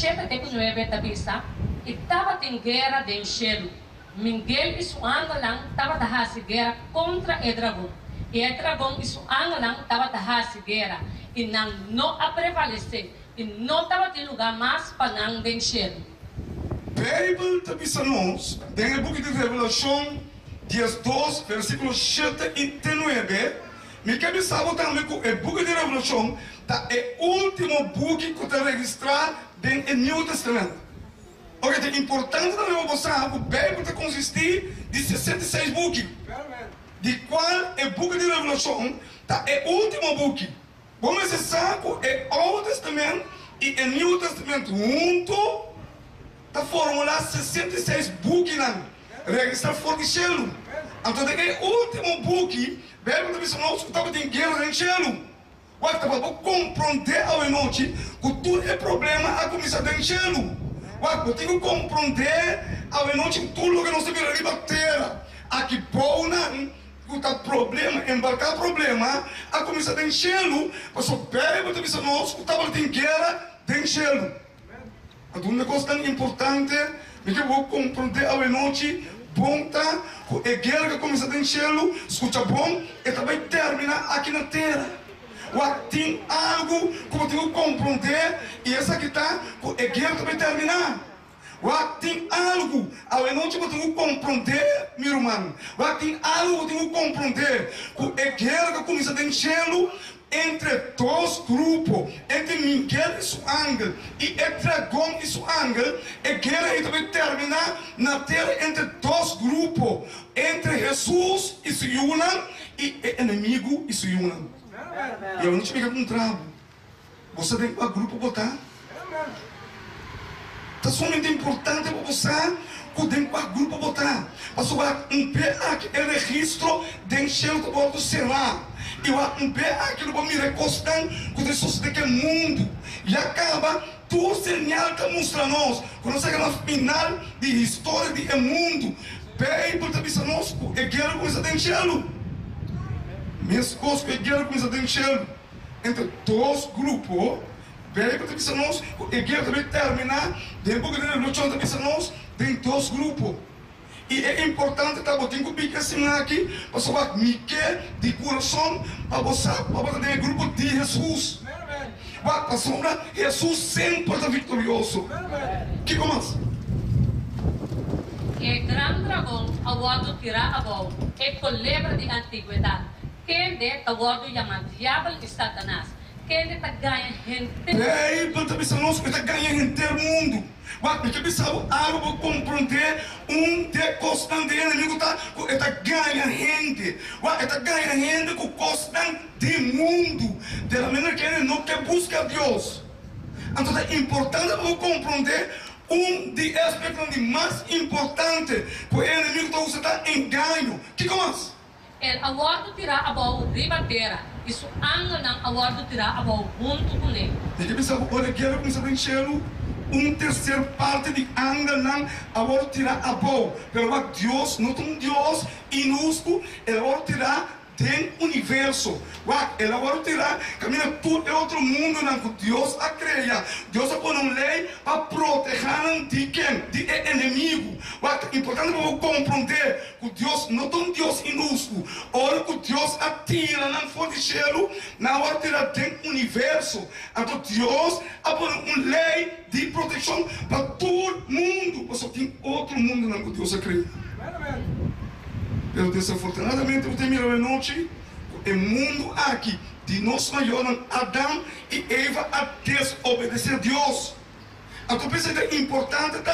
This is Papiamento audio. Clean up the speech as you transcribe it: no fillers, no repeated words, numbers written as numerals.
7 te ku 9 ta bisa, I tabatin guera den shelu. Miguel i su angelnan tabata hasi guera kontra e dragon, i e dragon i su angelnan tabata hasi guera, i nan no a prevalesé, i no tabatin lugá mas pa nan den shelu. Beibel ta bisa nos den e buki di Revelashon 12, versíkulo 7 i te 9. Mi ke bisa bo tambe ku e buki di Revelashon ta e último buki ku ta registrá den e Nieuwe Testament. Oke, ta importante tambe pa bo sa ku Beibel ta konsistí di 66 buki, di kual e buki di Revelashon ta e último buki. Bo mester sa ku e Oude Testament i e Nieuwe Testament huntu ta formulá 66 bukinan registrá for di shelu. Anto den e último buki, Beibel ta bisa nos ku tabatin guera den shelu. Wak ta pa bo komprondé awenochi ku tur e problema a kuminsá den shelu. Wak, bo tin ku komprondé awenochi ku tur loke nos ta mira riba tera aki bounan ku ta problema, embarká problema, a kuminsá den shelu, pasobra Beibel ta bisa nos ku tabatin guera den shelu. Anto un kos tan importante mi ke bo komprondé awenochi bon ta ku e guera ku a kuminsá den shelu, skucha bon, e ta bai terminá aki na tera. Wak, tin algu ku bo tin ku komprondé i esaki ta ku e guera ta bai terminá. Wak, tin algu awenochi bo tin ku komprondé, mi ruman. Wak, tin algu bo tin ku komprondé ku e guera ku a kuminsá den shelu Entre dos grupo, entre Miguel i su angel i e dragon i su angel, e guera ei ta bai terminá na tera entre dos grupo, entre Hesus i su yunan i e enemigu i su yunan. I awor nos mira ku un trabu. Bo sa den kua grupo bo ta? Ta sumamente importante pa bo sa ku den kua grupo bo ta, pasobra un be aki e registro den shelu ta wòrdu será i wak un be aki lo bo mira e kosnan ku ta sosodé ku e mundu. Ya kaba tur señal ta mustra nos ku nos a yega na final di historia di e mundu. Beibel ta bisa nos ku e guera kuminsá den shelu. Meskos ku e guera kuminsá den shelu entre dos grupo, Beibel ta bisa nos ku e guera ta bai terminá den buki di Revelashon ta bisa nos den dos grupo. I e importante ta bo tin ku bika e siman aki pasobra mi ke di kurason pa bo sa pa bo ta den e grupo di Hesus. Wak, pasobra Hesus semper ta viktorioso. Kiko mas? E gran dragon a wòrdu tirá abou, e kolebra di antigwedat, kende ta wòrdu yamá Diabel i Satanas, Kende ta gaña henter. Beibel ta bisa nos ku e ta gaña henter mundu. Wak, mi ke bisa bo algu pa bo komprondé un di e kosnan di e enemigu ta ku e ta gaña hende. Wak, e ta gaña hende ku kosnan di mundu. De la manera ku hende no ke buska Dios. Anto ta importante pa bo komprondé un di e aspektonan di mas importante ku e enemigu ta usa ta engaño. Kiko mas? El a wòrdu tirá abou riba tera, i su angelnan a wòrdu tirá abou huntu kuné. Mi ke bisa ku ora e guera kuminsá den shelu, un terser parti di angelnan a wòrdu tirá abou. Pero wak, Dios no ta un Dios inhustu, el a wòrdu tirá den universo. Wak, el a wòrdu tirá kaminda tur e otro mundunan ku Dios a krea. Dios a pone un lei pa protehá nan di ken? Di e enemigu. Wak, ta importante pa bo komprondé Ku Dios no ta un Dios inhustu. Ora ku Dios a tira nan for di shelu, nan a wòrdu tirá den universo. Anto Dios a pone un lei di protekshon pa tur mundu, pasobra tin otro mundunan ku Dios a krea. Pero desafortunadamente bo ta mira awenochi ku e mundu aki di nos mayornan Adam i Eva a desobedesé Dios. Anto p'esei ta importante tambe.